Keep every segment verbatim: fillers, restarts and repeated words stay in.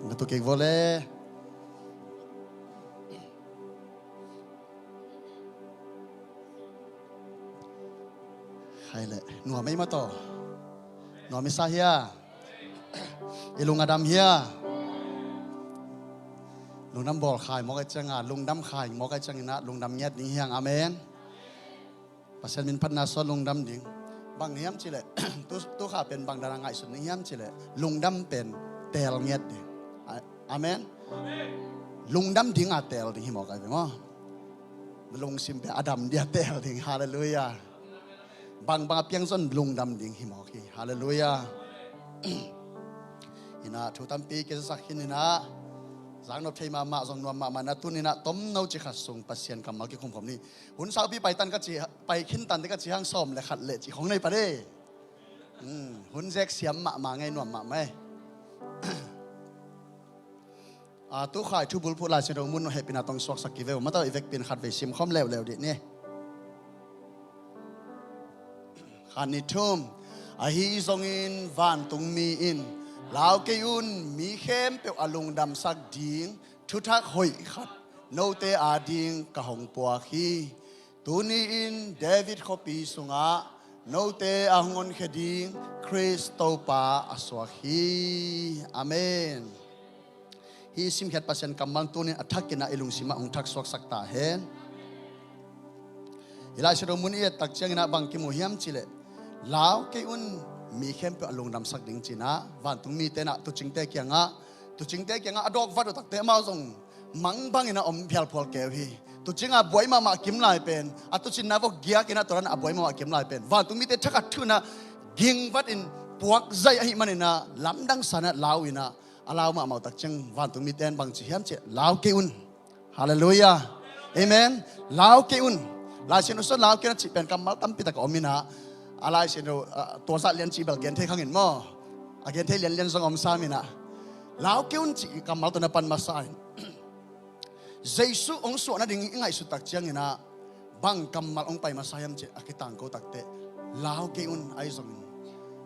Nga tu kik vole. Hai le, nuam ei ma taw. Nuam i sa hia? I lung a dam hia? Lungdam bawl khai mawk ai cianga, lungdam khai mawk ai ciangina, lungdam ngiat ding hiang. Amen. Pasian min phatna suah lungdam ding. Bang hiam cileh, tu, tu kha pen bang dana ngaihsun ding hiam cileh, lungdam pen teel ngiat ding. A-, amen. Lungdam dinga teel ding hi mawk ai ve maw. Lungsim pen a dam dia teel ding. Halleluiah. Bangbang a piang zong lungdam ding hi mawk hi. Halleluiah. Ina thu tampi kizasak khin ina, zaknop thei mahmah, zong nuam mahmah na, tuninah tomno ci khat sung Pasian kammal kikhumkhom ni. Hun saupi pai tan ka ci, pai khin tan te ka ci hang sawm le khat le ci khong nei pa de. Hmm, hun zek siam mahmah ngei, nuam mahmah ei. A, tu khai thu bulphuh Lai Siangtho mun hehpihna tawh suaksak kiveu. Mataw i vekpi in khat vei simkhawm leuleu dih ni. Khat ni thum. Ahi zongin vantungmi in, lau kei un, mi khempeuh a lungdamsak ding thuthak hoih khat note ading ka hong puak hi. Tuni-in David khuapi sungah note a hong honkhia ding Khrist Topa a suak hi. Amen. Hih i simkhiat Pasian kammal tunin a thakinah i lungsimah hong thaksuaksak ta hen. Hih Lai Siangtho mun i et tak cianginah bang kimu hiam cileh, lau kei un, mi khempeuh a lungdamsak ding cinah vantungmite inah tuucingte kiangah, tuucingte kiangah a dawk vat uh takte amau zong mang bangin a om phialphual keu hi. Tuucinga buai mahmah kim lai pen, a tuucinna vok giakinah tua dan a buai mahmah kim lai pen vantungmite thakhat thu inah gingvatin puakzaih ahih maninah lamdang sanah lau inah a lau mahmah uh tak ciang vantungmite in bang ci hiam cih, lau kei un. Halleluiah. Amen. Lau kei un. Lai Siangtho sung lau kei un a cih pen kammal tampi tak a om inah, a Lai Siangtho, ah, tua zah lian cih bel gen thei khangin maw, a gen thei lianlian zong om sam inah, lau kei un cih kammal tawh na pan masa in. Jesu hong suah nading i ngaihsut tak cianginah bang kammal hong pai masa hiam cih a kitangko takteh, lau kei un ahi zongin.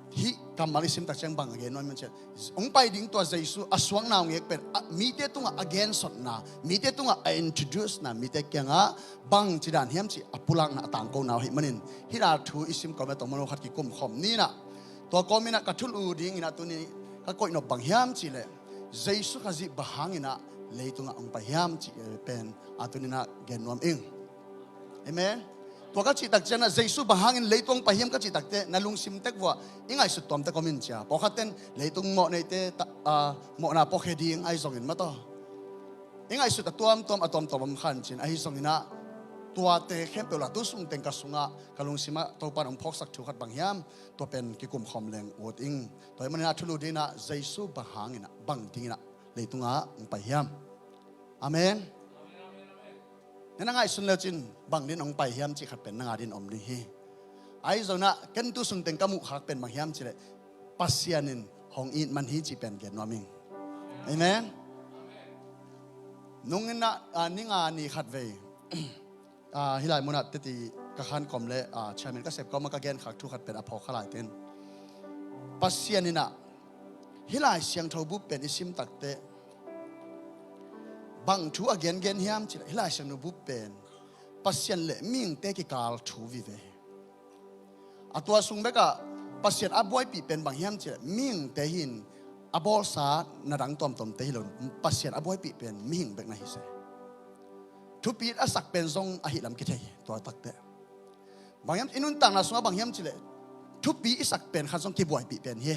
Hih kammal i sim tak ciang bang a gen nuam hiam cih, hong pai ding tua Jesu a suakna hong ngek pen, a, mite tungah a gensotna, mite tungah a introduce na, mite kiangah bang ci dan hiam cih a pulakna, a tangkona uh ahih manin hih lai thu i sim kawm le tong mano khat kikumkhawm ninah. Tua kawminah ka thulu dinginah tuni ka koihnop bang hiam cihleh, Jesu Khazih bang hanginah leitungah hong pai hiam cih pen a tuninah gen nuam ing. Amen. Tua ka cih tak cianah Jesu bang hangin leitung hong pai hiam ka cih takteh na lungsim tek vuah i ngaihsut tuamte kawmin cia. Pawlkhatte in leitung mawh neite ta-, a, mawhna puakhia ding ahi zongin mataw, i ngaihsut a tuamtuam, a tuamtuam om khan cin ahi zonginah tuate khempeuh la tu sungteng ka sungah, ka lungsimah Topa in hong phawksak thu khat bang hiam, tua pen kikumkhawm leng ut ing. Tua ahih maninah thulu dinah Jesu bang hanginah, bang dinginah leitungah hong pai hiam? Amen. Na na ngaihsun lecin bang din hong pai hiam cih khat pen na nga din om ding hi. Ahi zonah ken tu sungteng ka muhkhak pen bang hiam cihleh, Pasian in hong it man hi cih pen gen nuam ing. Amen. Nunginah, ah, ni nga ni khat vei, ah, hih lai munah teti ka khan kawm le, ah, chairman ka sep kawmah ka genkhak thu khat pen a phawk kha lai ten, Pasian inah hih Lai Siangtho bup pen i sim takteh bang thu a gengen hiam cihleh, hih Lai Siangtho bup pen Pasian le mihingte kikal thu vive. A tua sung bekah Pasian a buaipih pen bang hiam cihleh, mihingte hin a bawlsa na dang tuamtuamte hi lo, Pasian a buaipih pen mihing bek na hi se. Thupi a sak pen zong ahi lam kithei tua takteh. Bang hiam, i nuntakna sungah bang hiam cihleh, thupi i sak pen khat zong kibuaipih pen hi.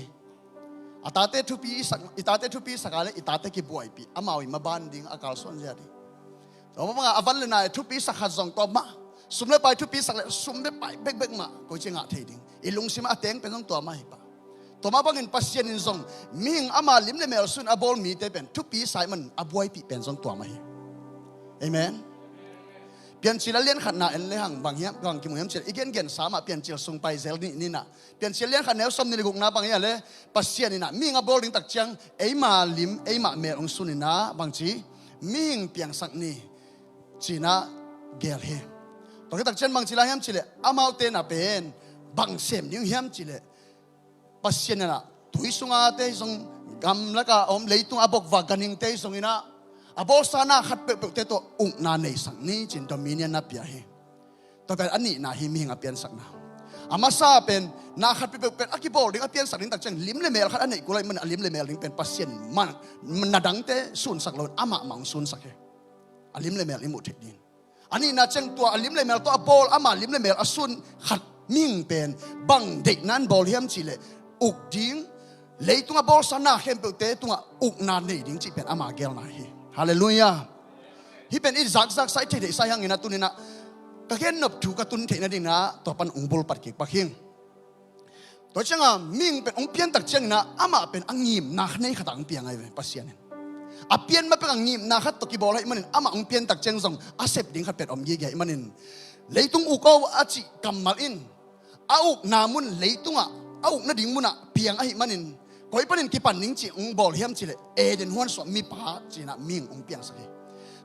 A tate thupi i sak, i tate thupi i sak a le i tate kibuaipih, amau i maban ding a kalsuan zia ding. Tua banga a van le nai thupi i sak khat zong tua mah, sum le pai thupi i sak le sum le pai bekbek mah koi ci ngah thei ding. I lungsimah a teng pen zong tua mah hi pah. Tua mah bangin Pasian in zong mihing ama lim le mel sun a bawl mite pen thupi i sa ahih man a buaipih pen zong tua mah hi. Amen. Piancil a lian khatna en lehang bang hiam, bang kimu hiam cihleh, i gengen sa mah Piancil sung pai zel nih ninah. Piancil a lian khat neu sawm nih le gukna bang hiam leh, Pasian inah mihing a bawl ding tak ciang eima lim, eima mel hong sun inah bang ci, mihing piangsak ni cinah gel hi. Tua khit tak ciang bang ci lai hiam cihleh, amaute na pen bang sem ding hiam cihleh, Pasian inah tui sunga te zong Gamlaka a om leitung a bokvak ganhingte zongin ah a bawlsa na khat peuhpeuhte tawh ukna neisak ni ci-in dominion na pia hi. Tua pen a nihna hi, mihing a piansakna. A masa pen na khat peuhpeuh pen a kibawl ding, a piansak ding tak ciang lim le mel khat a neih kul ahih manin a lim le mel ding pen Pasian in man, na dangte sunsak loin amah mah hong sunsak hi. A lim le mel i muh theih dingin. A nihna ciang tua a lim le mel tawh a bawl, ama lim le mel a sun khat mihing pen bang deihna in bawl hiam cihleh uk ding, leitung a bawlsa na khempeuhte tungah ukna nei ding cih pen ama gelna hi. Halleluiah. Hih pen i zakzaksa, i theihtheihsa hi hangin ah tuni-in ah ka gennop thu ka tun theih nadingin ah tua pan hong bulpat kik pak hing. Tua ciangin mihing pen hong piantak ciangin ah amah pen a ngimna khat nei khat ah hong piang ahi ve Pasian in. A pian ma pek a ngimna khat tawh kibawl ahih manin amah hong piantak ciang zong a sep ding khat pen om gige ahih manin, leitung uk aw a cih kammal in a ukna mun leitungah, a ukna ding munah piang ahih manin, koi panin kipan ding cih hong bawl hiam cihleh Eden huan sungah mipa ci-in ah mihing hong piangsak hi.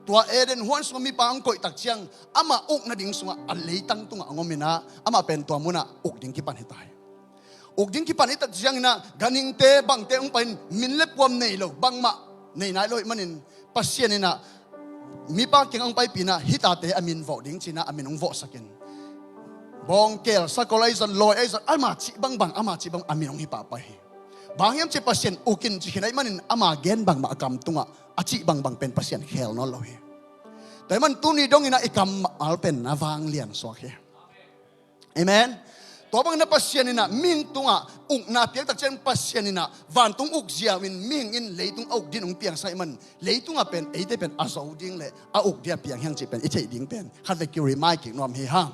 Tua Eden huan sungah mipa hong koihtak ciang amah ukna ding sungah a leitang tungah hong om in ah amah pen tua munah uk ding kipan hi ta hi. Uk ding kipan hi tak ciangin ah ganhingte bangte hong pai-in min le puam nei lo, bangmah nei nai lo ahih manin Pasian in ah mipa kiangah hong paipih in ah hih tate a min vawh ding ci-in ah a min hong vawhsak in, bawngkel, sakol ahi zong, lawi ahi zong, ama cih bangbang, ama cih bang a min hong hi pahpah hi. Bang hiam cih Pasian uk in ci khin ahih manin ama gen bangmah a kam tungah a cih bangbang pen Pasian khel nawn lo hi. Tua ahih manin tuni dongin ah i kammal pen a vanglian suak hi. Amen. Tua bangin ah Pasian in ah mihing tungah ukna piaktak ciang Pasian in ah vantung uk ziau in mihing in leitung a uk dingin hong piangsak ahih manin leitungah pen eite pen a zo ding le a uk dingin a piang hi hang cih pen i theih ding pen khatvei ki-remind kik nuam hi hang.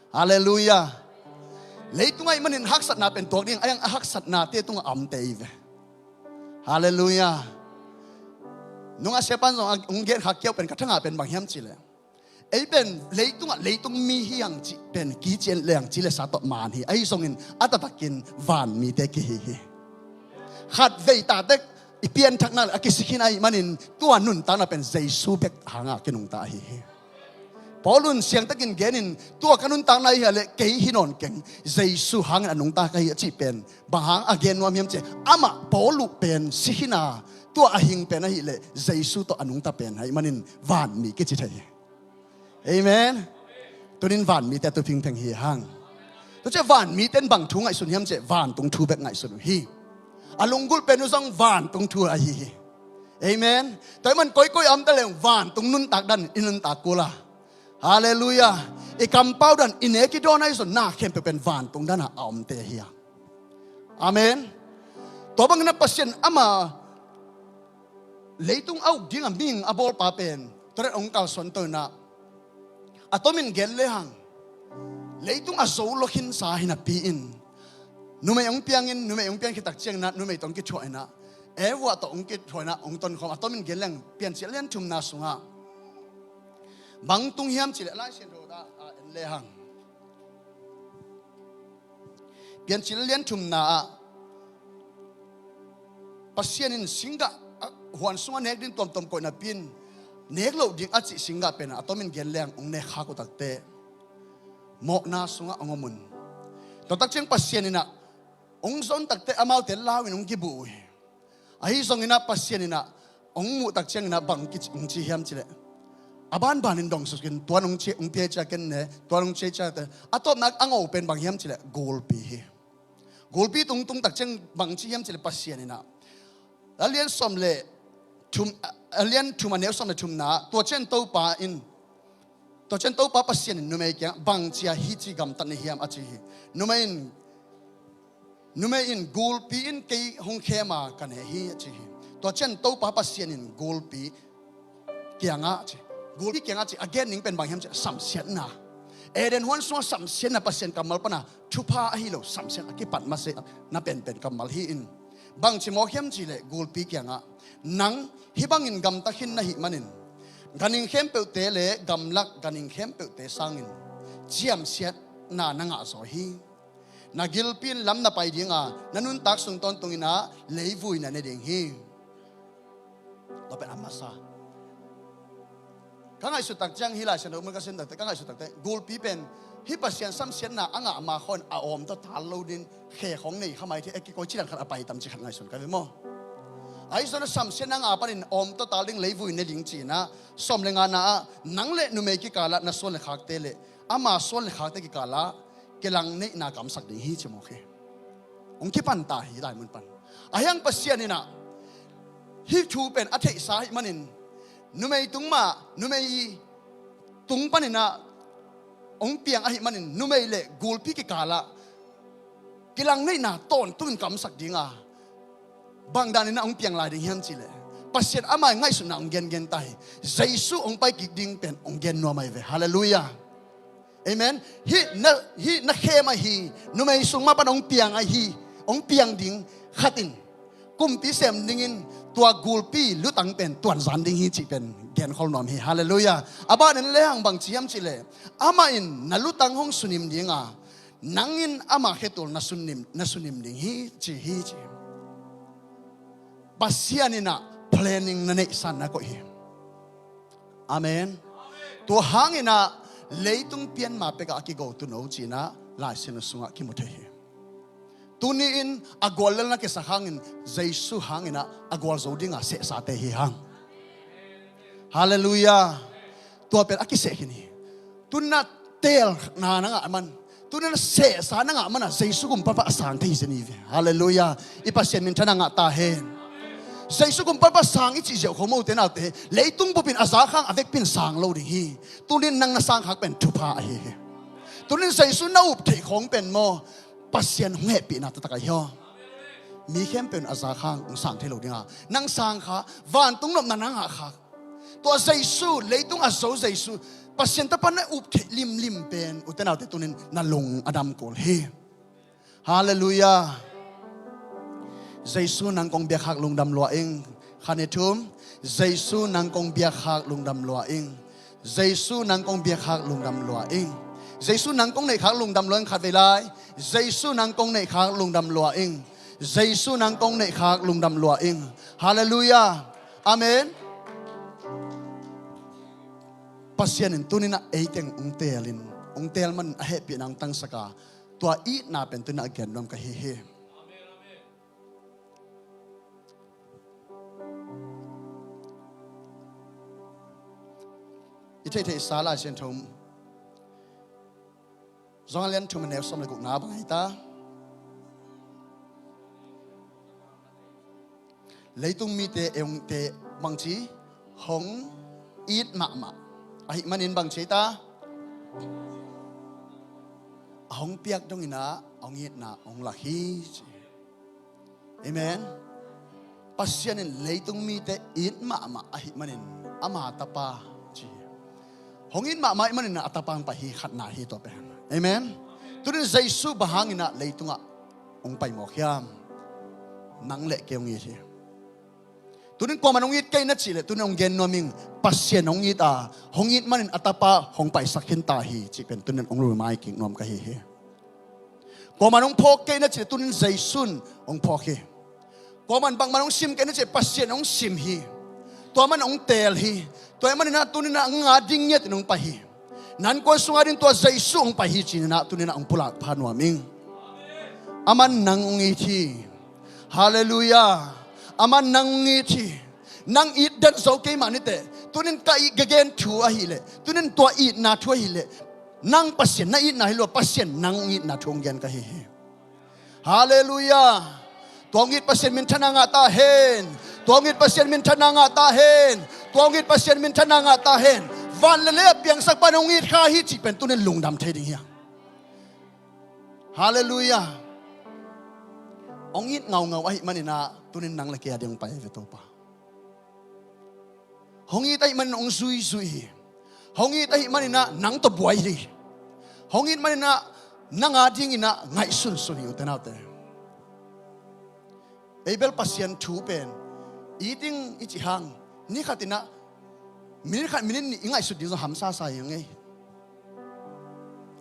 Halleluiah. Leitungah ahih manin haksatna pen tuak ding, a hiang a haksatnate tungah a omte hi ve. Halleluiah. Nungah siapa'n zong hong gen kha kiau pen ka thangah pen bang hiam cihleh, ei pen leitungah leitung mi hi hang cih pen kici en leng ci le sa tawh man hi. Ahi zongin a taktakin vanmite kihi hi. Khatvei taktak i pianthakna le a kisi khin ahih manin tua nuntakna pen Jesu bek hangah kinungta ahi hi. Paul in siangtakin genin tua ka nuntakna hi a leh kei hi nawn keng, Jesu hangin a nungta ka hi a cih pen bang hang a gen nuam hiam cih leh amah Paul uh pen si khin a, tua a hing pen ahih leh Jesu tawh a nungta pen ahih manin vanmi kici thei hi. Amen. Tunin vanmite a tu phingpheng hi hang. Tua ciah vanmite in bang thu ngaihsun hiam cih leh vantung thu bek ngaihsun uh hi. A lunggulh pen uh zong vantung thu ahi hi. Amen. Tua ahih man koikoi a om ta leng vantung nuntak dan i nuntak kul a, halleluiah, i kampau dan i nek i dawn ahi zong na khempeuh pen vantung dan a a omte hi a. Amen. Tua bangin ah Pasian ama leitung a uk ding a mihing a bawlpa pen tua dan hong kalsuan to in ah a tomin gen le hang, leitung a zo lo khinsa hi napi in numei hong piangin, numei hong piang khit tak ciangin ah numei tawh hong kithuah in ah, Eva tawh hong kithuah in ah hong tonkhawm. A tomin gen le hang Piancil a lian thumna sungah bang tung hiam cih leh Lai Siangtho ah en le hang, Piancil a lian thumna ah Pasian in singgah, ah, huan sungah nek ding tuamtuam koih napi in nek loh ding a cih singgah pen a tomin gen le hang hong nek khak uh takteh mawhna sungah hong om un. Tua tak ciang Pasian in ah hong zon takteh amaute lau in hong kibuh uh hi. Ahi zongin ah Pasian in ah hong muh tak ciangin ah bang kici, hong ci hiam cih leh, a banbanin dong suk in, tuan hong ci, hong pia ciang ken ne, tuan hong ci ciang te. A tawpna a ngo pen bang hiam cih leh gulpi hi. Gulpi tung tung tak ciang bang ci hiam cih leh Pasian in ah a lian sawm le thum, a lian thum a neu sawm le thumna ah tua ciang Topa in, tua ciang Topa Pasian in numei kiangah bangci a hih ci gamtat na hiam a ci hi. Numei in, numei in gulpi in kei hong khem a ka ne hi a ci hi. Tua ciang Topa Pasian in gulpi kiangah ci, gulpi kiangah ci a gen ning pen bang hiam cih leh samsiatna. Eden huan sungah samsiatna, Pasian kammal pana thupha ahi lo samsiat a kipat masiatna penpen kammal hi in, bangci mawk hiam cih leh gulpi kiangah, nang hih bangin gamta khin na hih manin ganhing khempeuhte le gamlak ganhing khempeuhte sangin ciamsiatna na ngah zaw hi. Na gilpi in lam na pai ding a, na nuntak sung tawntungin ah leivui na ne ding hi. Tua pen a masa. Ka ngaihsut tak ciang hih Lai Siangtho mun ka sim takteh, ka ngaihsut takteh gulpi pen hih Pasian samsiatna a ngah ma khawng a awm tawh tal lo ding khe khawng nei kha mai thei, a kikoih ci dan khat a pai tam ci khat ngaihsun ka ve maw? Ahi zongin a samsiatna nga panin awm tawh tal ding leivui ne ding ci-in ah, sawm le ngana ah, nang le numei kikalah na suan le khakte le ama suan le khakte kikalah kilang neihna kamsak ding hi ci mawk hi. Hong kipan ta hi lai mun pan. Ahi hang Pasian in ah hih thu pen a theihsa ahih manin, numei tung mah, numei tung panin ah hong piang ahih manin, numei le gulpi kikalah kilang neihna tawntungin kamsak ding a, bang danin ah hong piang lai ding hiam cih leh, Pasian ama ngaihsutna hong gengen ta hi. Jesu hong pai kik ding pen hong gen nuam ahi ve. Halleluiah. Amen. Hih na, hih na khem ahi, numei sung mah pan hong piang ahi, hong piang ding khat in kumpi sem dingin tua gulpi lutang pen tuanzan ding hi cih pen genkhol nuam hi. Halleluiah. A banin lehang bang ci hiam cih leh, amah in na lutang hong sunim ding a, nang in ama khetul na sunim, na sunim ding hi ci hi ci. Pasian in ah planning na neihsan na koih hi. Amen. Tua hangin ah leitung pian ma pek ah a kigo tuuno ci-in ah Lai Siangtho sungah kimu thei hi. Tuni-in a gual lel na kisak hangin, Jesu hangin ah a gual zo ding a sehsate hi hang. Halleluiah. Tua pen a kiseh khin hi. Tuni-in ah teelna na ngah man, tuni-in ah sehsa na ngah man ah Jesu kumpipa a sang thei zen hi ve. Halleluiah. I Pasian minthanna ngah ta hen. Jesu kumpipa sang i cih ziau khong maw, ute naute, leitung bupin a zak hang a vekpin sang lo ding hi. Tuni-in nang na sang khak pen thupha ahi hi. Tuni-in Jesu na up theih khong pen maw, Pasian hong hehpihna taktak ahi hi. Mi khempeuh in a zak hang hong sang thei lo ding a, nang sang kha, vantung nopna na ngah kha. Tua Jesu, leitung a zo Jesu, Pasian Tapa na up theih limlim pen, ute naute, tuni-in na lung a dam kul hi. Halleluiah. Jesu nang kong biakkhak lungdam lua ing. Khat, nih, thum. Jesu nang kong biakkhak lungdam lua ing. Jesu nang kong biakkhak lungdam lua ing. Jesu nang kong neihkhak lungdam lua ing, khat vei lai. Jesu nang kong neihkhak lungdam lua ing. Jesu nang kong neihkhak lungdam lua ing. Halleluiah. Amen. Pasian in tuni-in ah ei teng hong teel in, hong teel man a hehpihna hong tangsak a, tua itna pen tuni-in ah gen nuam ka hi hi. I theihtheihsa Lai Siangtho Johan lian thum a neu sawm le gukna bang hi ta. Leitung mite ei hong, te bangci hong it mahmah ahih manin bangci ta, a hong piak dongin ah a hong itna hong lak hi ci. Amen. Pasian in leitung mite it mahmah ahih manin ama Tapa ci hi. Hong it mahmah ahih manin a Tapa hong pai hi, khatna hi tua pen. Amen. Tuni-in Jesu bang hangin ah leitungah hong pai mawk hiam? Nang le kei hong it hi. Tuni-in kuaman hong it kei na cih leh, tuni-in hong gen nuam ing, Pasian hong it a, hong it manin a Tapa hong paisak khin ta hi cih pen tuni-in hong remind kik nuam ka hi hi. Kuaman hong phawk kei na cih leh, tuni-in Jesu in hong phawk hi. Kuaman bangman hong sim kei na cih leh, Pasian hong sim hi. Tua man hong teel hi. Tua ahih manin ah tuni-in ah nang a ding ngiatin hong pai hi. Nang kua sungah ding tua Jesu hong pai hi ci-in ah tuni-in ah hong pulak pha nuam ing. Aman nang hong it hi. Halleluiah. Aman nang hong it hi. Nang it den zo kei mah ni teh, tuni-in ka it ka gen thu ahih leh, tuni-in tua itna thu ahih leh, nang Pasian na itna hi lo a, Pasian nang hong itna thu hong gen ka hi hi. Halleluiah. Tua hong it Pasian minthanna ngah ta hen. Tua hong it Pasian minthanna ngah ta hen. Tua hong it Pasian minthanna ngah ta hen. Van le lei a piangsak pa in hong it kha hi cih pen tuni-in lungdam thei ding hi hang. Halleluiah. Hong it ngaungau ahih manin ah tuni-in nang le kei a ding hong pai ve Topa. Hong it ahih manin hong zuizui hi. Hong it ahih manin ah nang tawh buai hi. Hong it manin ah nang a dingin ah ngaihsunsun hi, ute naute. Ei bel Pasian thu pen it ing i cih hang, ni khat in ah minit khat minit nih i ngaihsut ding zong hamsa sa hi hang ei.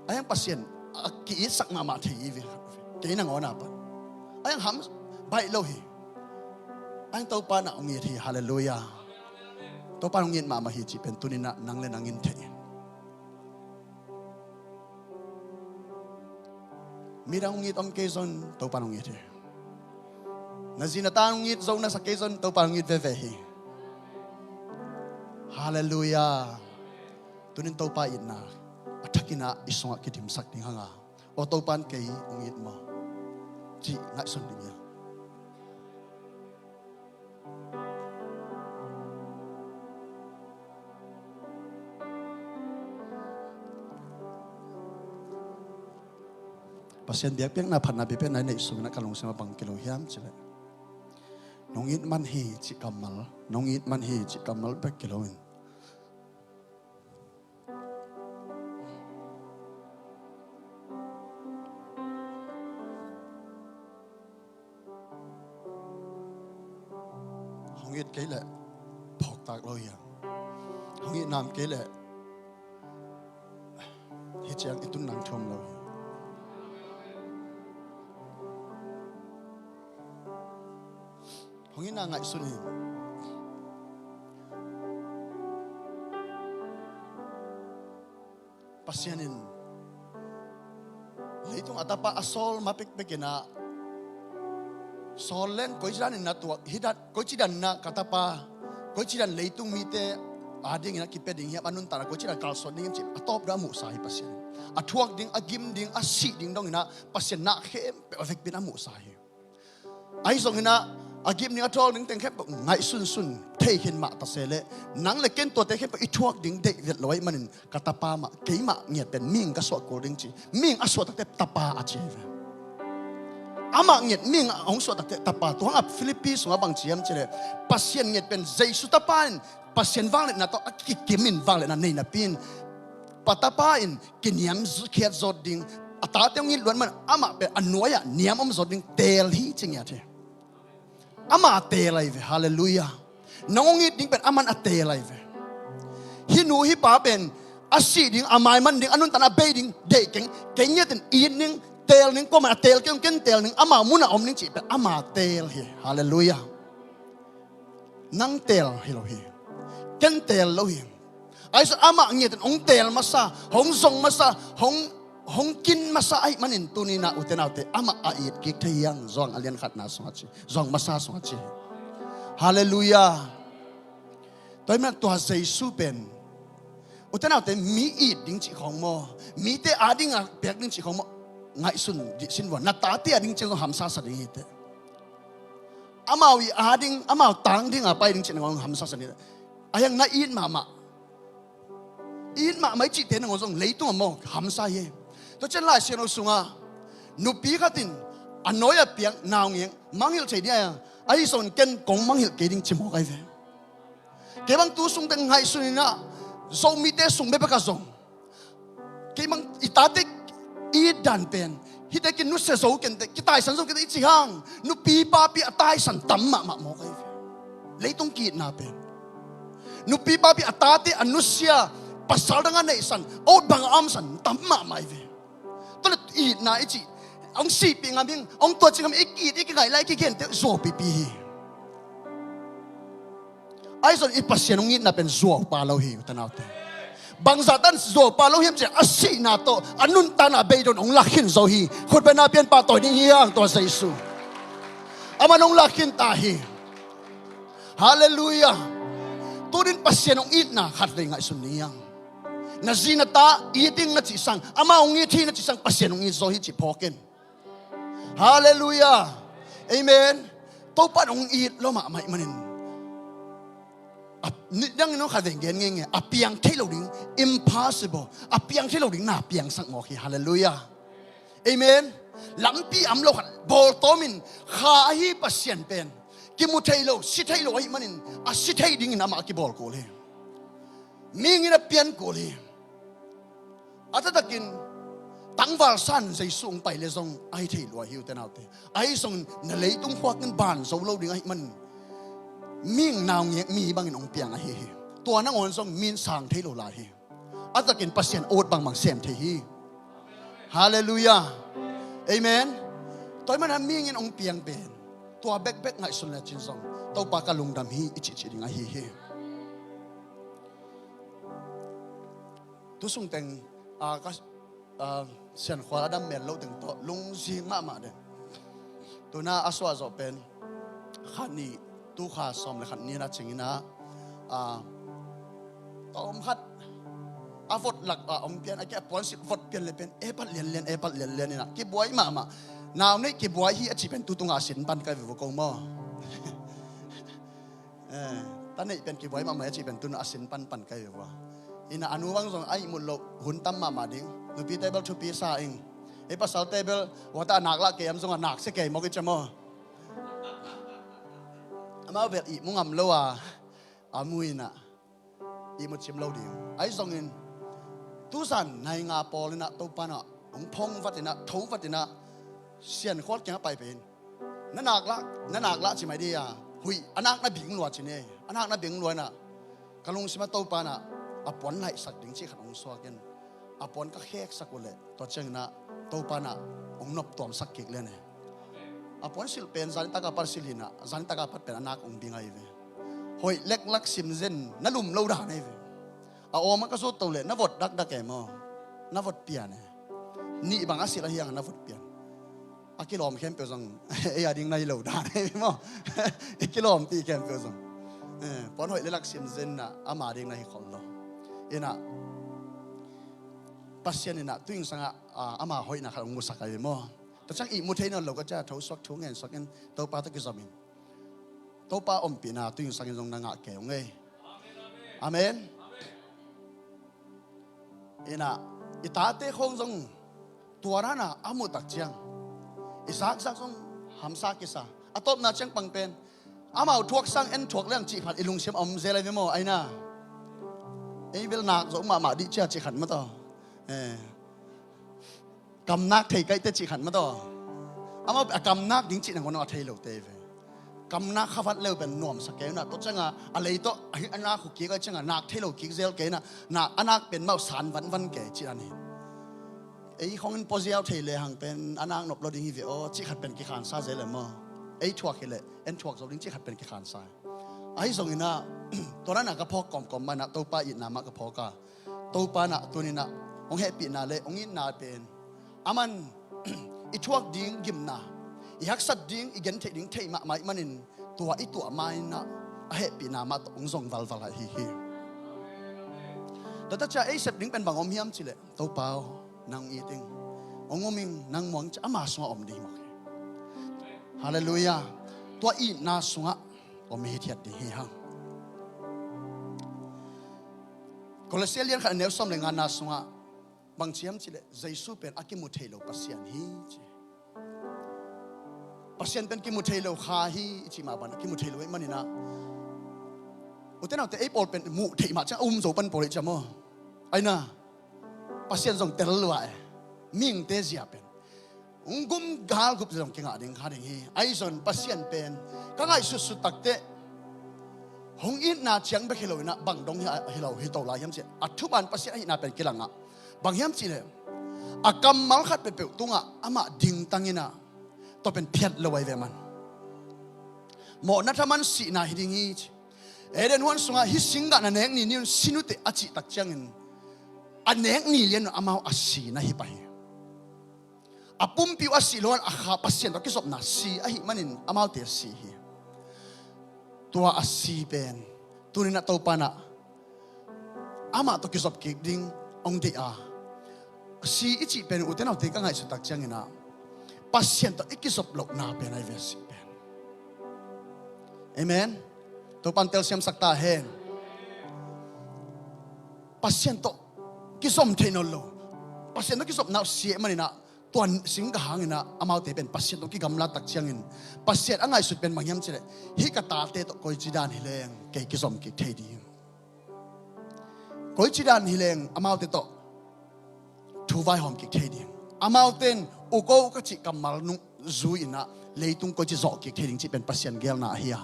Ahi hang Pasian a ki-itsak mahmah thei hi ve. Kei nangawn a pan ahi hang ham baih lo hi. Ahi hang Topa in ah hong it hi. Halleluiah. Topa in hong it mahmah hi cih pen tuni-in ah nang le nang in thei in. Midang hong it om kei zong Topa in hong it hi. Na zi na ta hong it zo na sa kei zong Topa hong it veve hi. Halleluiah. Tunin Topa itna a thakin ah i sungah kidimsak ding hang a, aw Topa in kei hong it maw, cih ngaihsun ding hi a. Pasian biakpiakna phatna biakpiakna i neih sungin ah ka lungsim ah bang kilo hiam cileh, nong it man hi cih kammal, nong it man hi cih kammal bek kilo in. Hong it kei leh phawktak lo hi a, hong it nam kei leh hi ciang i tun nang thuam lo hi. Hong itna ngaihsun in. Pasian in leitung a tapa a sawl ma pekpek in ah, sawl leng koici dan in na tuak hi dan, koici dan na ka tapa, koici dan leitung mite a dingin a kipia ding hiam, a nuntakna koici dan kalsuan ding hiam cih a tawp dong a muhsa hi Pasian in. A thuak ding, a gim ding, a sih ding dongin ah Pasian na khempeuh a vekpi in a muhsa hi. Ahi zongin ah a gim ding a thawl ding teng khempeuh ngaihsunsun thei khin mah ta se leh, nang le ken tuate khempeuh i thuak ding deih vet lo ahih manin ka tapa mah, keimah ngiat pen mihing ka suah kul ding ci, mihing a suah takte tapa a ci hi ve. Amah ngiat mihing a hong suah takte tapa. Tua hang a Philippi sungah bang ci hiam cih leh, Pasian ngiat pen Jesu tapa in Pasian vangliatna tawh a kikim in vangliatna nei napi in, pa tapa in kiniam z-, khiat zawt ding, a tate hong it luat man amah pen a nuai-ah niam om zawt ding teel hi ci ngiat hi. Ama teel ahi ve, halleluiah. Nang hong it ding pen aman a teel ahi ve. Hih nu hih pa pen a sih ding, a maiman ding, a nuntakna a bei ding deih keng, kei ngiat in it ding, teel ding, kuaman a teel keng, ken teel ding, ama munah om ding cih pen ama teel hi, halleluiah. Nang teel hi lo hi. Ken teel lo hi. Ahi zong amah ngiat in hong teel masa, hong zong masa, hong, hong kin masa ahih manin tuni-in ah ute naute, amah a it kik thei hi hang, Johan a lian khatna sungah ci, Johan masa sungah ci. Halleluiah. Tua ahih manin tua Jesu pen ute naute, mi it ding cih khawng maw, mite a dingah piak ding cih khawng maw, ngaihsun dih sin vua, na tate a ding cih khawng hamsa sa ding hi teh. Amau i a ding, amau tang ding a pai ding cih nangawn hamsa sa ni. A hiang na it mahmah, it mahmah i cihte nangawn zong leitung a maw hamsa hi. Tua ciang Lai Siangtho sungah nupi khat in a nuai a piang naungek mangngilh thei ding a, ahi zongin ken kong mangngilh kei ding ci mawk ahi ve. Kei bang tu sungte ngaihsun in ah, Zomite sung bekbek ah zong, kei bang i tate i it dan pen, hihte kinusia zo kei inteh, kitaisan zo kei inteh i ci hang, nupi papi a taisan tam mahmah mawk ahi ve. Leitung ki-itna pen, nupi papi a tate a nusia, pasal dang a neihsan, a ut bang a omsan tam mahmah ahi ve. Tua leh itna i cih, hong sihpih ngam ing, hong tuaci ngam ing, i ki-it i kingaih lai kigente zuau pipi hi. Ahi zong i Pasian hong itna pen zuau pa lo hi, ute naute. Bangzah tan zuau pa lo hiam cih leh a sihna tawh a nuntakna a bei dong hong lak khin zo hi. Khutbetna pian pahtawi ding hi hang tua Jesu. Aman hong lak khin ta hi. Halleluiah. Tunin Pasian hong itna khat vei ngaihsun ding hi hang. Na zi na ta it ding na cih sang, amau hong it hi na cih sang, Pasian hong it zaw hi cih phawk in. Halleluiah. Amen. Topa in hong it lua mahmah ahih manin, a, nidangin hong khat vei gen ngenge, a piang thei lo ding, impossible, a piang thei lo ding na piangsak mawk hi. Halleluiah. Amen. Lampi am lo khat bawltawmin, kha ahi Pasian pen kimu thei lo, si thei lo ahih manin, a si thei dingin amah a kibawl kul hi. Mihing in a pian kul hi. A taktakin tangval san Jesu hong pai leh zong a hi thei lua hi, ute naute. Ahi zongin na leitung khuak in ban zo lo ding ahih manin, mihing naungek mi bangin hong piang ahi hi. Tua nangawn zong mi in sang thei lo lai hi. A taktakin Pasian ut bangbang sem thei hi. Halleluiah. Amen. Tua ahih manin mihing in hong piang pen, tua bekbek ngaihsun lecin zong, Topa ka lungdam hi i cihcih ding ahi hi. Tu sungteng, a, ka, a, siankhual a dam mel lo teng tawh lungzing mahmah den. Tuna a suah zawh pen Kha nih, tu kha sawm le khat ni-in a cingin ah, a, tawm khat a vot lak a om pian, a kia puansilh vot pian le pian, epat lianlian, epat lianlian in ah kibuai mahmah. Nau neih kibuai hi a cih pen tu tungah a sin pan kai ve vo ko maw. Eh, ta neih pen kibuai mahmah a cih pen tu-in a sin panpan kai ve vo. In ah a nu bang zong a ihmut loh hun tam mahmah ding. Nupite bel thupi sa ing. Ei pasalte bel, wata a nak lah kei am zong a nak sia kei mawk i cia maw. Amau bel ihmu ngam lo a, a mu in ah ihmu cim lo ding. Ahi zongin, tuzan nai nga pawl in ah Topa in ah hong phong vat in ah, tho vat in ah, Sian Khual kiangah pai pen. Na nak lah, na nak lah ci mai dih a, huih, a nak na bing lua ci ni, a nak na bing lua in ah, ka lungsim ah Topa in ah a puan laihsak ding cih khat hong suak in, a puan ka kheksak uh leh, tua ciangin ah Topa in ah hong noptuamsak kik lian e. A puansilh pen zanitak a pat silh hi in ah, zanitak a pat pen a nak hong bing ahi ve. Hoih leklak sim zen, na lum lo dan ahi ve. A awm a ka zut to leh, na vot dakdak e maw. Na vot pian e. Nih bang a silh ahi hang na vot pian. A kilawm khempeuh zong ei a ding na hi lo dan ahi ve maw. I kilawm pi khempeuh zong, eh, puan hoih leklak sim zen in ah ama ding na hi khol lo. In ah Pasian in ah tuingsang ah, ah, ama hoihna khat hong musak ahi ve maw. Tua ciang ihmu thei nawn lo ka cia, tho suak, thu ngen suak in, Topa tawh kizom in, Topa ompihna tuingsang in zong na ngah kei ung ei. Amen. In ah i tate khawng zong tua dan a a muh tak ciang i zakzak zong hamsa kisa. A tawpna ciang pang pen, amau thuak sang en thuak leng cih phat i lungsim a om zel ahi ve maw, aina. Ei bel nak zo mahmah dih cia cih khat mah tawh. Eh. Kam nak thei kaihte cih khat mah tawh. Amau a kam nak ding cih nangawn a thei lote ve. Kam nak kha vat leu pen nuamsa kei un ah, tua ciangah a lei tawh a hih a nak uh kik a ciangah nak thei lo kik zel kei in ah, nak a nak pen mah uh san vanvan kei cih dan hi. Ei khawng in puaziau thei lehang pen a nak nop lo ding hi ve aw cih khat pen kikhansa zel e maw. Ei thuak hi leh en thuak zo ding cih khat pen kikhansa hi. Ahi zongin ah, tua dan a ka phawk kawmkawm mah in ah, Topa itna mah ka phawk a, Topa in ah tuni-in ah hong hehpihna le hong itna pen, aman i thuak ding gimna, i haksat ding, i gentheih ding theih mahmah ahih manin, tua i tuah ma-in ah a hehpihna mah tawh hong zong valval ahi hi. Tua ta cia ei sep ding pen bang om hiam cih leh, Topa aw, nang it ing, hong um ing, nang muang cia ama sungah om ding hi mawk hi. Halleluiah. Tua itna sungah om i hithiat ding hi hang. Kolose lian khat a neu sawm le ngana sungah bang ci hiam cih leh, Jesu pen a kimu thei lo Pasian hi ci. Pasian pen kimu thei lo kha hi i cih mah bang a kimu thei lo ahih manin ah, ute naute ei pawl pen muh theih mah ciang a um zo pan pawl i cih maw. Aina, Pasian zong tel lua e. Mihingte zia pen hong gum galgup zia zong kingah ding kha ding hi. Ahi zong Pasian pen ka ngaihsutsut takteh hong itna ciang bek hi lo in ah bang dong hi, hi lo hi to lai hiam cih leh, a thuman Pasian ahihna pen kilang ah, bang hiam cih leh, a kammal khat peuhpeuh tungah amah dingtang in ah, tua pen phiat lo ahi ve man. Mawhna thaman sihna hi ding hi ci. Eden huan sungah hih singgah na nek ni ni un, sin uh teh a cih tak ciangin a nek ni lian un amau a si na hi pah hi. A pumpi uh a sih lo in a kha Pasian tawh kizopna si ahih manin amaute a si hi. Tua a si pen tuni-in ah Topa in ah amah tawh kizop kik ding hong deih a, si i cih pen ute naute ka ngaihsut tak ciangin ah Pasian tawh i kizop lohna pen ahi ve, si pen. Amen. Topa'n telsiamsak ta hen. Pasian tawh kizom thei nawn lo, Pasian tawh kizopna uh si ahih manin ah, tua singgah hangin ah amaute pen Pasian tawh kigamla tak ciangin, Pasian a ngaihsut pen bang hiam cih leh, hih ka tate tawh koici dan hi leng kei kizom kik thei ding, koici dan hi leng amaute tawh thu vaihawm kik thei ding, amaute in uk aw uk a cih kammal nung zui in ah leitung koici zawh kik thei ding cih pen Pasian geelna ahi a.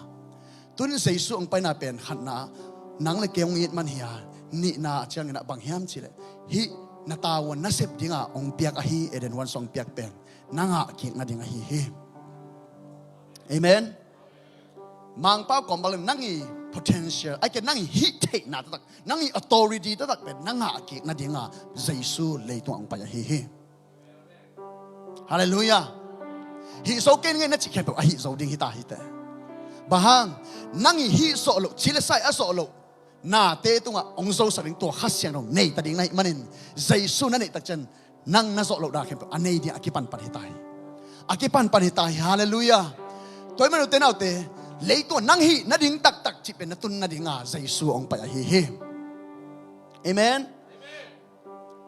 Tun Jesu hong paina pen khatna, nang le kei hong it man hi a, nihna ciangin ah bang hiam cih leh, hih na tavuan nasep dinga hong piak ahi, Eden huan sung hong piak pen na ngah kik nading ahi hi. Amen. Mangpau kawmmal in nang i potential, ahih kei leh nang i hih theihna taktak, nang i authority taktak pen na ngah kik nadinga Jesu leitung hong pai ahi hi. Halleluiah. Hih zo kei ning ei na cih khempeuh a hih zo ding hi ta hi teh. Bang hang, nang i hih zawh loh, ci le sai a zawh loh nate tungah hong zosak ding tua Kha Siangtho nei ta ding na hih manin, Jesu na neih tak ciang nang na zawh loh dan khempeuh a nei ding a kipanpan hi ta hi. A kipanpan hi ta hi. Halleluiah. Tua ahih manin u te nau te, leitung ah nang hih nading taktak cih pen na tun nading a Jesu hong pai ahi hi. Amen.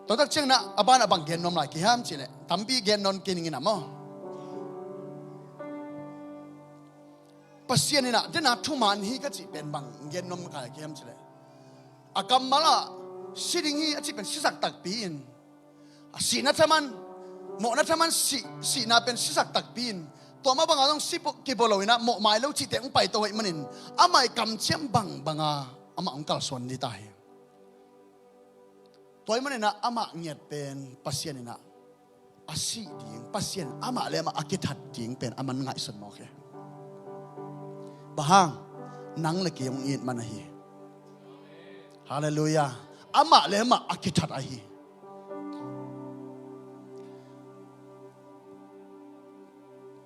Tua tak ciangin ah a ban ah bang gen nuam lai ka hiam cih leh, tampi gen nawn kei ning in ah maw. Pasian in ah, den a thuman hi ka cih pen bang gen nuam ka lai ka hiam cih leh, a kammal ah si ding hi a cih pen sisak takpi in, a sihna thaman, mawhna thaman sih, sihna pen sisak takpi in, tua mah bang a zong si peuh kipua lo in ah mawh mai lo cihte hong paito ahih manin, amah i kamciam bangbang a amah hong kalsuan ding ta hi. Tua ahih manin ah amah ngiat pen Pasian in ah a sih ding, Pasian amah le amah a kithat ding pen a man ngaihsun mawk hi. Bang hang, nang le kei hong it man ahi. Halleluiah. Amah le amah a kithat ahi.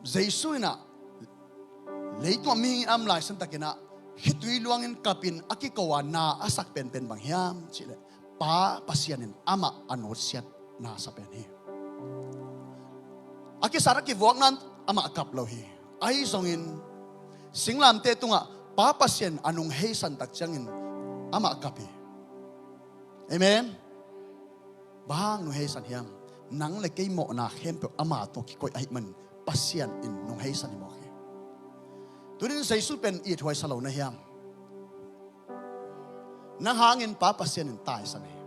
Jesu in ah leitung ah mihing i om lai santakin ah khitui luangin kapin a kiko a na a sak penpen bang hiam cih leh, Pa Pasian in amah a nutsiat na sa pen hi. A kisat a kivuakna in amah kap lo hi. Ahi zongin singlamteh tungah Pa Pasian a nungheisan tak ciangin amah kap hi. Amen. Bang hang nungheisan hiam? Nang le kei mawhna khempeuh ama tawh kikoih ahih manin Pasian in nungheisan hi mawk hi. Tunin Jesu pen ithuai sa lo na hiam? Nang hangin Pa Pasian in taisan hi.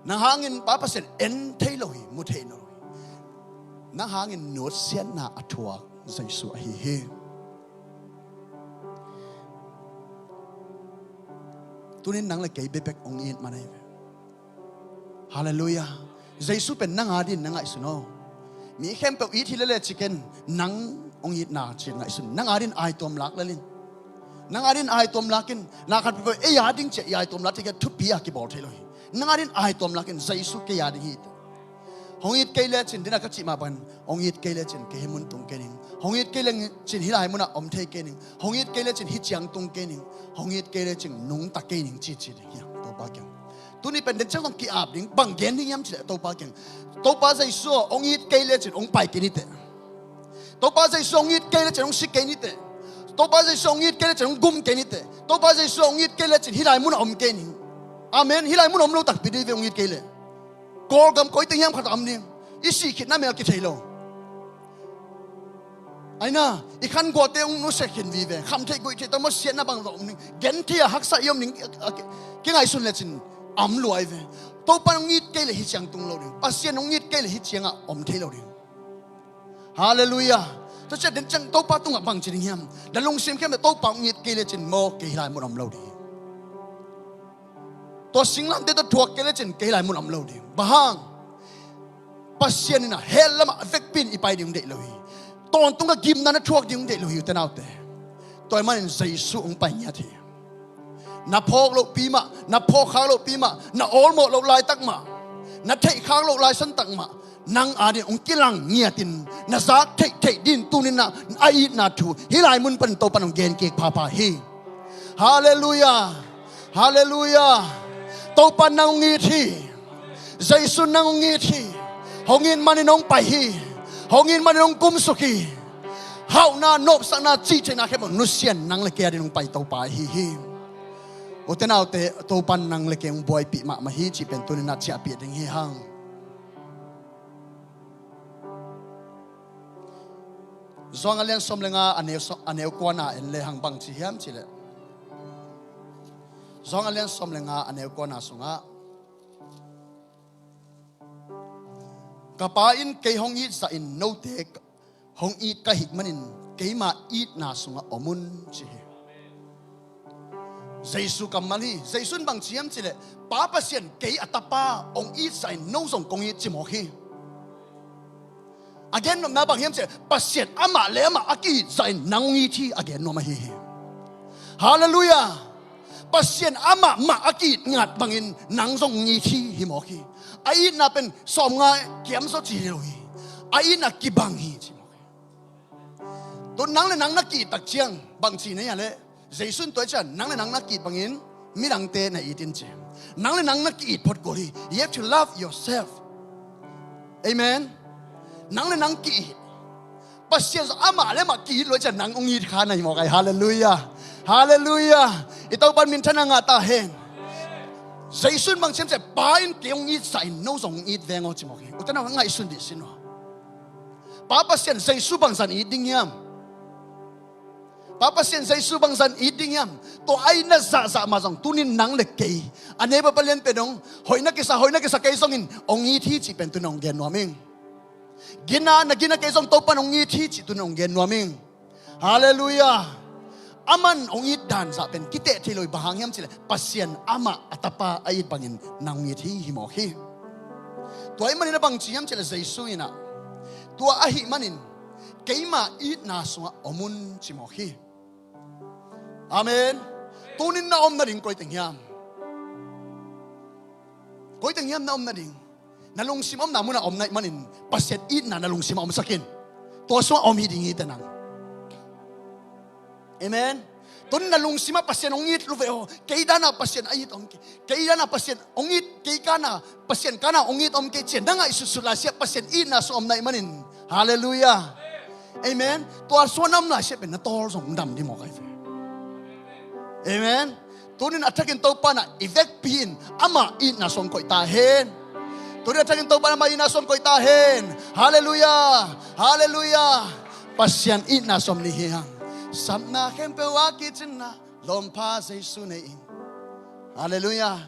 Nang hangin Pa Pasian en thei lo hi, mu thei lo hi. Nang hangin nutsiatna a thuak Jesu ahi hi. Tunin nang le kei bekbek hong it man ahi ve. Halleluiah. Jesu pen nang a dingin na ngaihsun aw. Mi khempeuh it hi lel e ci ken, nang hong itna cih ngaihsun. Nang a dingin aituam lak lel in. Nang a dingin aituam lak in. Na khat peuhpeuh ei a ding ci-a i aituam lak thei kei a, thupi a kibawl thei lo hi. Nang a dingin aituam lak in, Jesu kei a ding hi. Hong it kei lecin, den a ka cih mah bangin, hong it kei lecin kei hih mun tung kei ning. Hong it kei lecin hih lai munah om thei kei ning. Hong it kei lecin hih ciang tung kei ning. Hong it kei lecin nungta kei ning, ci ci ding hi hang Topa kiang. Tuni pen den ciang zong ki-ap ding, bang gen ding hiam cih leh Topa kiang, Topa Jesu aw, hong it kei lecin hong pai kei ni teh. Topa Jesu hong it kei lecin hong si kei ni teh. Topa Jesu hong it kei lecin hong gum kei ni teh. Topa Jesu hong it kei lecin hih lai munah om kei ning. Amen. Hih lai munah om lo takpi ding ve hong it kei leh. Kawlgam koi teng hiam khat a om ding. I sih khitna mel kithei lo. Aina, i khanguahte hong nusia khin vive. Kham theih guih theih tawh mawh siatna bang zong om ding. Gen thei a haksa i om ding, a, a, kingaihsun lecin a om lua hi ve. Topa hong it kei leh hih ciang tung lo ding. Pasian hong it kei leh hih ciangah om thei lo ding. Halleluiah. Tua ciah den ciang Topa tungah bang ci ding hiam? Na lungsim khempeuh Topa hong it kei lecin maw, kei hih lai mun om lo ding. Tua singlamteh tawh thuak kei lecin kei hih lai mun om lo ding. Bang hang? Pasian in a hell lamah vekpi in i pai ding hong deih lo hi. Tawntung a gimna na thuak ding hong deih lo hi, u te nau te. Tua ahih manin Jesu hong pai ngiat hi. Na phawk lohpi mah, na phawk khak lohpi mah, na awlmawh loh laitak mah, na theih khak loh laisantak mah, nang ading hong kilang ngiatin na zak theihtheih ding tuninah a itna thu hih lai mun panin Topa in hong gen kik phapha hi. Halleluiah. Halleluiah. Topa in nang hong it hi. Jesu in nang hong it hi. Hong it manin hong pai hi. Hong it manin hong kumsuk hi. Hauhna, nopsakna, cihtheihna khempeuh nusia in nang le kei ading hong pai Topa ahi hi. U te nau te, Topa in nang le kei hong buaipih mahmah hi cih pen tuninah ciahpih ding hi hang. Johan a lian sawm le nga a neu, a neu kuana en le hang bang ci hiam cih leh, Johan a lian sawm le nga a neu kuana sungah, ka Pa in kei hong it zahin note hong it ka hih manin keima itna sungah om un, ci hi. Jesu kammal hi. Jesu in bang ci hiam cih leh, Pa Pasian kei a tapa hong it zahin no zong kong it, ci mawk hi. A gen nuamna bang hiam cih leh, Pasian amah le amah a ki-it zahin nang hong it hi, a gen nuam ahi hi. Halleluiah. Pasian amah mah a ki-it ngiat bangin nang zong hong it hi, hi mawk hi. A itna pen sawmnga kiam zaw ci hi lo hi. A itna kibang hi, ci mawk hi. Tua nang le nang na ki-it tak ciang bang ci na hia leh, Jesu in tua ciang nang le nang na ki-it bangin midangte na it in ci. Nang le nang na ki-it phot kul hi. You have to love yourself. Amen. Nang le nang ki-it. Pasian zong amah le amah ki-it lua ciang nang hong it kha na hi mawk ai. Halleluiah. Halleluiah. I Topa in minthanna ngah ta hen. Jesu in bang ci hiam cih leh, Pa in kei hong it zah in no zong hong it veng aw ci mawk hi. Ute nau, ngaihsun dih sin aw. Pa Pasian Jesu bangzah in it ding hiam? Pa Pasian Jesu bangzah in it ding hiam? Tua a itna zahzah mah zong tunin nang le kei, a neighbor palian pen dong, hoihna kisa, hoihna kisa kei zongin hong it hi cih pen tunin hong gen nuam ing. Gina, na gina kei zong Topa in hong it hi cih tunin hong gen nuam ing. Halleluiah. Aman hong it dan zah pen kiteh thei lo hi, bang hang hiam cih leh Pasian amah a Tapa a it bangin nang hong it hi, hi mawk hi. Tua ahih manin a bang ci hiam cih leh Jesu in ah, tua ahih manin keima itna sungah om un ci mawk hi. Amen. Tunin na om nading koi teng hiam? Koi teng hiam na om nading? Na lungsim omna munah om na hih manin Pasian itna na lungsimah omsak in. Tua sungah om hi ding hi teh nang. Amen. Tunin na lungsimah Pasian hong it lo ve aw. Kei danah Pasian a it om kei. Kei danah Pasian hong it, kei kanah, Pasian kanah hong it om kei ci-in na ngaihsutsut lai siah Pasian itna sungah om na hih manin. Halleluiah. Amen. Tua sungah na om lai siah pen na tawl zong dam ding mawk ai ve. Amen. Tunin a thakin Topa in ah i vekpi in ama itna sungah koih ta hen. Tunin a thakin Topa in ama itna sungah koih ta hen. Halleluiah. Halleluiah. Pasian itna sungah om ni hi hang. Sapna khempeuh a kicinna lawmpha Jesu nei in. Halleluiah.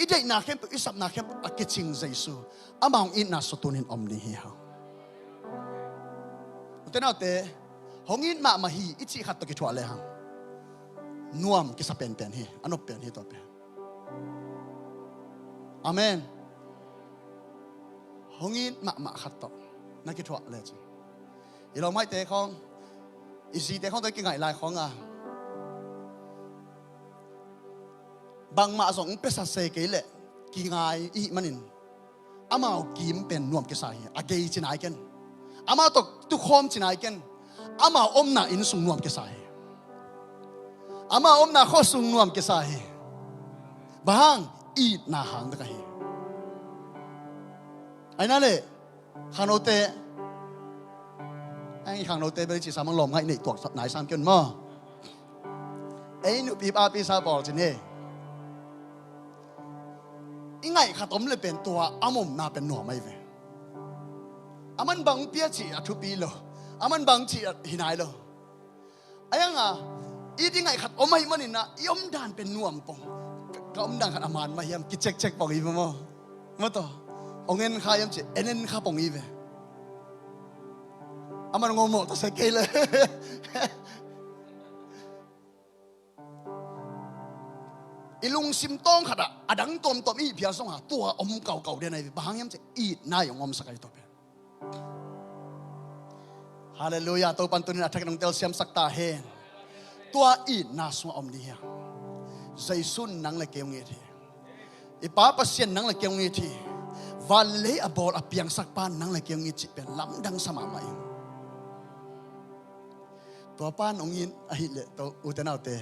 I deihna khempeuh, i sapna khempeuh a kicing Jesu, amah hong itna sungah tunin om ni hi hang. Ute naute, hong it mahmah hi i cih khat tawh kithuah lehang nuam kisa penpen hi, a nop pen hi tua pen. Amen. Hong it mahmah khat tawh na kithuah lecin, i lawmhaite khawng, i zite khawng tawh i kingaih lai khawng a, bangmah zong hong piasa se kei leh kingai i hih manin, amau kim pen nuam kisa hi. A gei ci nai ken. Amau tawh tukhawm ci nai ken. Amau omna inn sung nuam kisa hi. Amau omna khua sung nuam kisa hi. Bang hang? Itna hang bek ahi. Aina leh khangnote, ei khangnote bel i cih sam hang lawm ngaih neih tuak nai sam kei un maw? Ei nupi papi sa pawl cin hi. I ngaih khat om le pen tua a omna pen nuam ahi ve. Aman bang pia cih a thupi lo. Aman bang cih a hi nai lo. Ahi hanga i ngaih khat om ahih manin ah i omdan pen nuam pong. Ka, ka omdan khat a man mah hiam kicekcek pong hi ve maw? Maw taw. Hong en kha hiam cih en en kha pong hi ve. Aman hong om mawh ta se kei le. I lungsim tawng khatah a dang tuamtuam i hih phial zongah tua om kaukau den ahi ve. Bang hang hiam cih itna i hong omsak ahi tua pen. Halleluiah. Topan tunin a thakin hong telsiamsak ta hen. Tua itna sungah om ni hi hang. Jesu in nang le kei hong it hi. I Pa Pasian nang le kei hong it hi. Van le lei a bawl a piangsak Pa nang le kei hong it cih pen lamdang sa mahmah ing. Tua Pa in hong it ahih leh ute naute,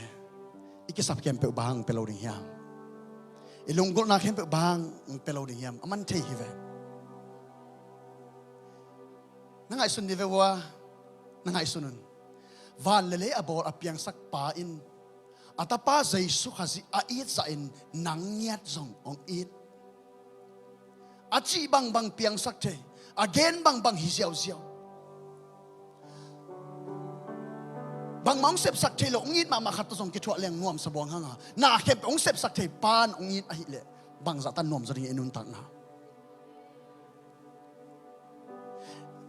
i kisap khempeuh bang hang pia lo ding hiam? I lunggulhna khempeuh bang hang pia lo ding hiam? Aman thei hi ve. Na ngaihsun dih ve ua, na ngaihsun un. Van le lei a bawl a piangsak Pa in a Tapa Jesu Khazih a it zahin nang ngiat zong hong it. A cih bangbang piangsak thei, a gen bangbang hi ziauziau. Bangmah hong sepsak thei lo, hong it mahmah khat tawh zong kithuah leng nuamsa buang hanga, na khempeuh hong sepsak thei Pa in hong it ahih leh bangzah tan nuamzaw ding i nuntakna.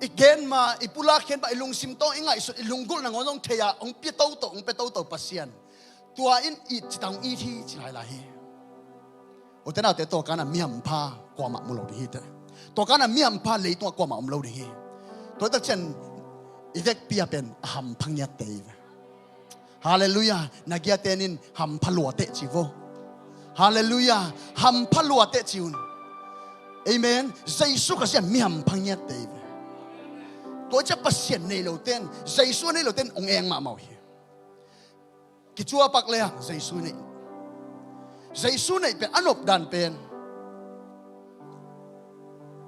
I gen ma, i pulak khen ma, i lungsim tawng, i ngaihsut, i lunggulhna ngawn zong thei-a hong pia toto, hong pia toto Pasian, tua in it cita hong it hi ci lailai hi. Ute naute, tua kanah mi hampha kuamah mu lo ding hi teh. Tua kanah mi hampha leitungah kuamah om lo ding hi. Tua hi tak ciang i vekpi-a pen a hampha ngiatte hi ve. Halleluiah. Na giaten in hampha luate ci vo. Halleluiah. Hampha luate ci un. Amen. Jesu Khazih mi hampha ngiatte hi ve. Tua ciah Pasian nei lote in, Jesu a nei lote in hong eng mahmah uh hi. Kicuapak le hang Jesu neih, Jesu neih pen a nop dan pen,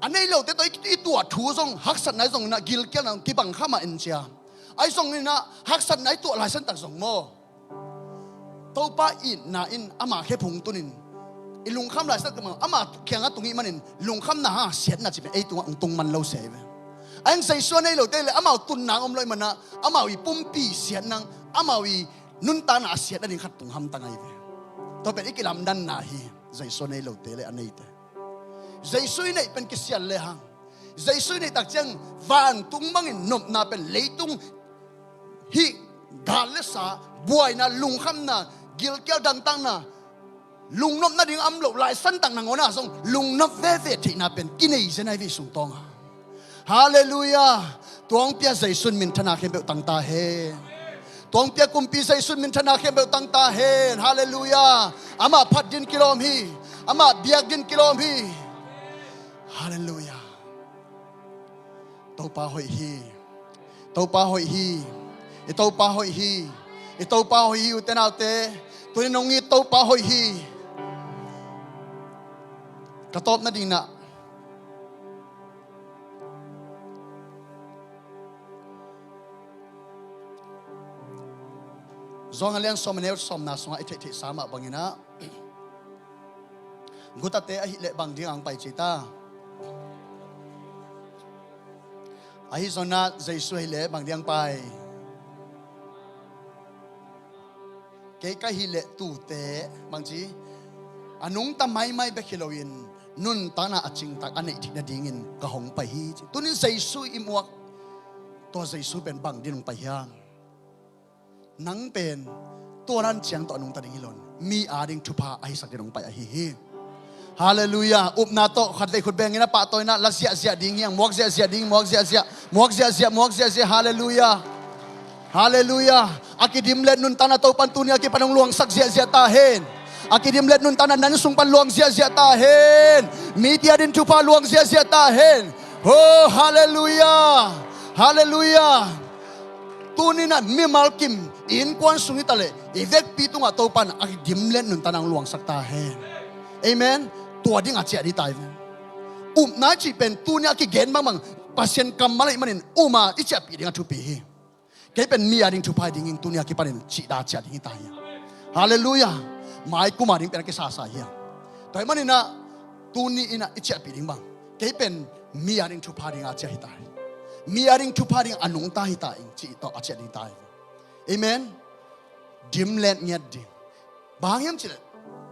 a nei lote tawh i, i tuah thu zong haksatna i zong inah, gilkialna zong kibang kha mah in cia. Ahi zong inah haksatna i tuah laisantak zong maw, Topa itna in ama khephung tunin i lungkham laisantak mah, ama kiangah tung ih manin lungkhamna hang siatna cih pen ei tungah hong tung man lo se ve. Ahi hang Jesu a nei lote le amau tunna hong om lo ih manah amau i pumpi siatna, amau i nuntakna a siat nading khat tung hamtang ahi ve. Tua pen i kilamdanna hi. Jesu a nei lote le a neite, Jesu i neih pen kisial le hang, Jesu i neih tak ciang vantung bangin nopna pen leitung hih gal le sa, buaina, lungkhamna, gilkial dantakna, lungnop nading a om loh laisantak nangawn ah zong lungnop veve theihna pen kinei zen ahi ve sungtawngah. Halleluiah. Tua hong pia Jesu in minthanna khempeuh tang ta hen. Tua hong pia kumpi Jesu in minthanna khempeuh tang ta hen. Halleluiah. Amah phat din kilawm hi. Amah biak din kilawm hi. Halleluiah. Topa hoih hi. Topa hoih hi. I Topa hoih hi. I Topa hoih hi, ute naute. Tuni nong it Topa hoih hi. Ka tawp nading inah Johan a lian sawm a neu sawmna sungah i theihtheihsa mah bangin ah, gutate ahih leh bang ding ang pai ci ta. Ahi zongin ah Jesu ahih leh bang ding ang pai. Kei ka hih leh tute, bangci, a nungta maimai bek hi loin nuntakna a cingtak a neih theih nadingin ka hong pai hi, ci. Tunin Jesu i muak, tua Jesu pen bang din hong pai hiam? Nang pen tua dan ciang tawh a nungta ding hi lo in, mi ading thupha a hisak din hong pai ahi hi. Halleluiah. Upna tawh khatvei khut bengin a pahtawina la ziahziah ding hi hang. Muak ziahziah ding, muak ziahziah, muak ziahziah, muak ziahziah. Halleluiah. Halleluiah. A kidimlet nuntakna Topan tuni a kipan hong luangsak ziahziah ta hen. A kidimlet nuntakna nan sung pan luang ziahziah ta hen. Mite ading thupha luang ziahziah ta hen. Oh, halleluiah. Halleluiah. Tuni-in ah mimal kim i innkuan sung hi ta leh i vekpi tungah Topan a dimlet nuntakna hong luangsak ta hen. Amen. Tua ding a ciah ding ta hi. Upna i cih pen tuni a kigen bangbang Pasian kammal ahih manin um a i ciahpih ding a thupi hi. Kei pen mi ading thupha hi ding hi ing, tuni a kipanin cih dan a ciah ding hi ta hi. Halleluiah. Mai kum ading pen a kisasa hi. Tua ahih manin ah tuni in ah i ciahpih ding bang, kei pen mi ading thupha ding a ciah hi ta hi. Mi ading thupha ding a nungta hi ta ing cih tawh a ciah ding ta hi. Amen. Dimlet ngiat ding. Bang hiam cih leh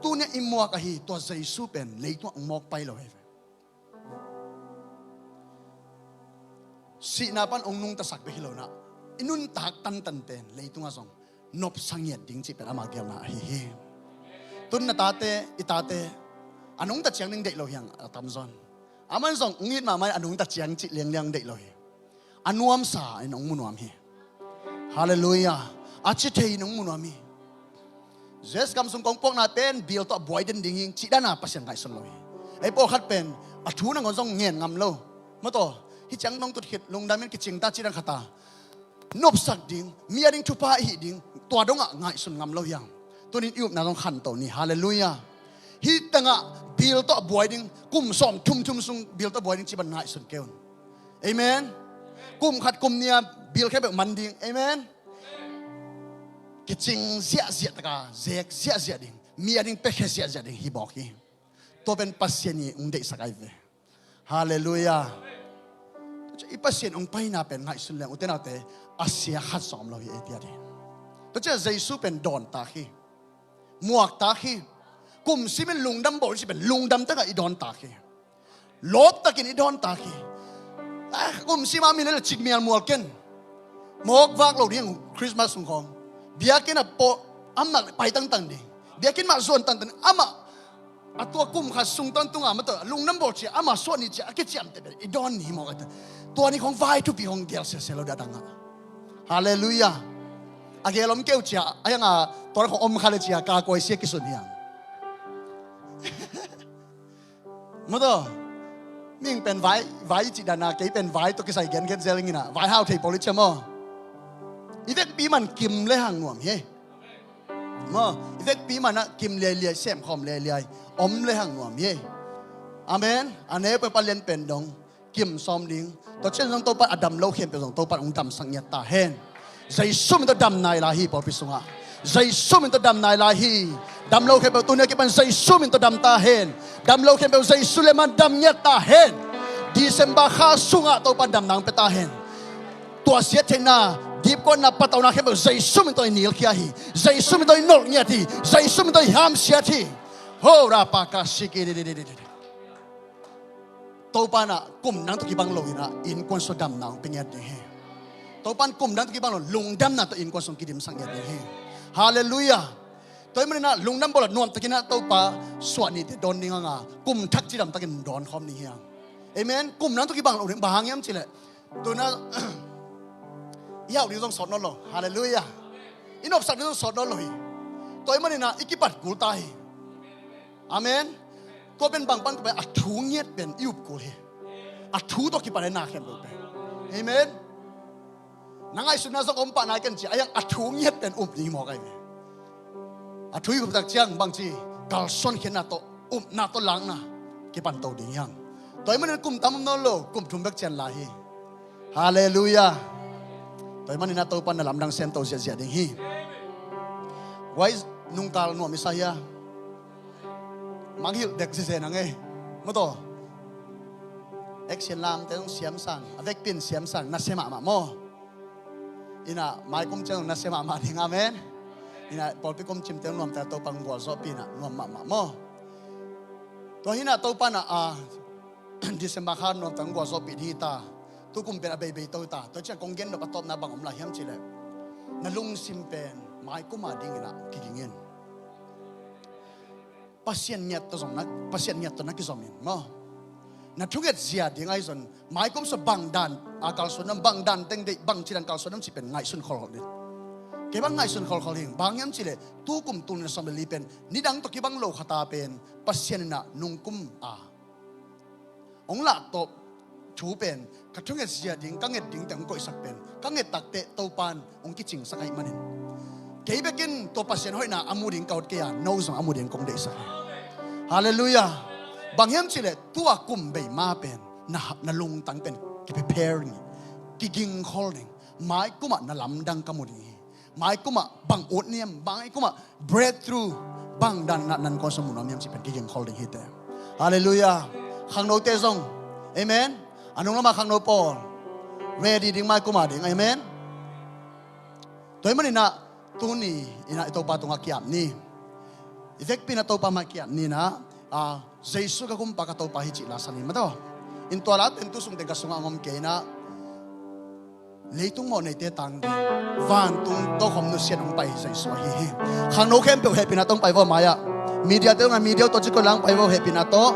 tuni a i muak ahi tua Jesu pen leitung ah hong mawk pai lo hi ve. Sihna pan hong nungtasak bek hi lo in ah, i nuntak tantan pen leitungah zong nopsa ngiat ding cih pen ama geelna ahi hi. Tun na tate, i tate, a nungta ciang ding deih lo hi hang a tamzaw in. Aman zong hong it mahmah in a nungta ciang cih liangliang deih lo hi. A nuamsa in hong mu nuam hi. Halleluiah. A ci thei in hong mu nuam hi. U S gam sung kong puakna pen bill tawh buai den ding hi ing cih dan a Pasian ngaihsun lo hi. Ei pawlkhat pen a thu nangawn zong ngen ngam lo. Maw taw, hih ciang nong tut khit lungdam in kicing ta cih dan khat a, nopsak ding, mi ading thupha i hih ding, tua dongah ngaihsun ngam lo hi hang. Tunin i upna zong khanto ni. Halleluiah. Hih tengah bill tawh buai ding, kum sawm thum thum sung bill tawh buai ding cih bang ngaihsun kei un. Amen. Kum khat kum nih a bill khempeuh man ding. Amen. Kicing ziahziah tak a, zek ziahziah ding, mi ading piakhia ziahziah ding hi mawk hi. Tua pen Pasian in hong deihsak ahi ve. Halleluiah. Tua ciang i Pasian hong paina pen ngaihsun leng, ute naute, a sia khat zong om lo hi ei tia ding. Tua ciang Jesu pen dawntak hi. Muaktak hi. Kum simin lungdam bawl cih pen lungdam tak a i dawntak hi. Lawptakin i dawntak hi. Ah, kum sim a mi le la cik mial mual ken. Mawk vak lo ding Christmas sung khawng. Biakinn a pawh amah pai tangtang ding. Biakinn mah zuan tangtang ding. Amah a tua kum khat sung tawntung a, maw taw, lungdam bawl ciang amah suah ni ciang a kiciamteh pen i dawn ni mawk a ta. Tua ni khawng vai thupi khawng gel sese lo ding a dang a. Halleluiah. A gel om kei uh ciang a, a hiang a tua khawng om kha le ciang a ka kuai sia kisun hi hang. Maw taw, Mihing pen vai, vai i cih dan a, kei pen vai tawh kisai gengen zel ing in ah, vai hau thei pawl i ci a maw. I vekpi man kim le hang nuam hi. Maw, i vekpi man ah kim liailiai, semkhawm liailiai, om le hang nuam hi. Amen. A neu peuh pan lian pen dong kim sawm ding. Tua ciang zong Topa a dam lo khempeuh zong Topa hong damsak ngiat ta hen. Jesu min tawh dam nai lai hi pawlpi sungah. Jesu min tawh dam nai lai hi. Dam lo khempeuh tuni a kipan Jesu min tawh dam ta hen. Dam lo khempeuh Jesu lian man dam ngiat ta hen. December kha sungah Topa damna hong pia ta hen. Tua siat theihna, dipkuatna, patauhna khempeuh Jesu min tawh i nilkhia hi. Jesu min tawh i nolh ngiat hi. Jesu min tawh i hamsiat hi. Ho ra pa ka siki di di di di di. Topa in ah kum dang tawh kibang lo in ah innkuan sung damna hong pia ngiat ding hi. Topa in kum dang tawh kibang lo, lungdamna tawh innkuan sung kidimsak ngiat ding hi. Halleluiah. Tua ahih manin ah lungdam bawl a nuamtakin ah Topa suah nite dawn ding hang a, kum thak cidamtakin dawn khawm ding hi hang. Amen. Kum dang tawh kibang lo ding, bang hang hiam cih leh, tu in ah i hauh ding zong sawt nawn lo. Halleluiah. I nopsak ding zong sawt nawn lo hi. Tua ahih manin ah i kipat kul ta hi. Amen. Tua pen bang pan, tua pen a thu ngiat pen i up kul hi. A thu tawh kipan hi na khempeuh pen. Amen. Na ngaihsutna zong om pah nai ken ci a, a thu ngiat pen up ding hi mawk ahi ve. A thu i up tak ciang bangci, kalsuan khiatna tawh, upna tawh, lakna kipan to ding hi hang. Tua ahih manin kum tam om nawn lo, kum thum bek cian lai hi. Halleluiah. Tua ahih manin ah Topa in na lamdang sem to ziahziah ding hi. Wai, nungkal nuam i sa hia? Mangngilh dek ziahziah nang e. Maw taw. Action lamte zong siamsang, a vekpi in siamsang, nasia mahmah maw. In ah maikum ciang zong nasia mahmah ding, amen. In ah pawlpi kum cimte zong nuamte, Topa hong gualzawhpih in ah nuam mahmah maw. Tua hi in ah Topa in ah, a, December kha nuam tang gualzawhpih ding hi ta. Tukum pen a beibei to hi ta. Tua ciang kong gen nop a tawpna bang om lai hiam cih leh, na lungsim pen maikum a dingin ah kiging in. Pasian ngiat tawh zong na, Pasian ngiat tawh na kizom in maw. Na thunget zia ding ahi zong, maikum sung bang dan a kalsuan nam, bang dan teng deih, bangci dan kalsuan nam cih pen ngaihsun kholkhol ding. Kei bang ngaihsun kholkhol hi ing, bang hiam cih leh tukum tul nih le sawm le li pen nidang tawh kibang lo khat a pen Pasian in ah nungkum a hong lahtawp thu pen, ka thunget zia ding, ka nget ding teng hong koihsak pen, ka nget takteh Topa in hong kicingsak ahih manin, kei bekin tua Pasian hoihna a mu ding ka ut kei a, no zong a mu ding kong deihsak hi. Halleluiah. Bang hiam cih leh tua kum bei ma pen na, na lungtang pen ki-prepare ding, kigingkhol ding, maikum ah na lamdang ka mu ding hi. Maikum ah bang ut niam, maikum ah breakthrough, bang dan in ah na innkuan sung mu nuam hiam cih pen kigingkhol ding hi teh. Halleluiah. Khangnote zong, amen. A nung lam a khangno pawl, ready ding maikum a ding, amen. Tua ahih manin ah tuni in ah i Topa tungah ki-ap ni. I vekpi in ah Topa mah ki-ap ni in ah, a, Jesu ka Kumpa ka Topa hi cih la sa ni maw taw. In tua la pen tu sung teng ka sungah hong om kei in ah, leitung mawh neite tang ding, vantung tawh khawm nusiat hong pai Jesu ahi hi. Khangno khempeuh hehpihna tawh hong pai vo mai-ah. Media te hong a, media tawh ci ko lang pai vo, hehpihna tawh.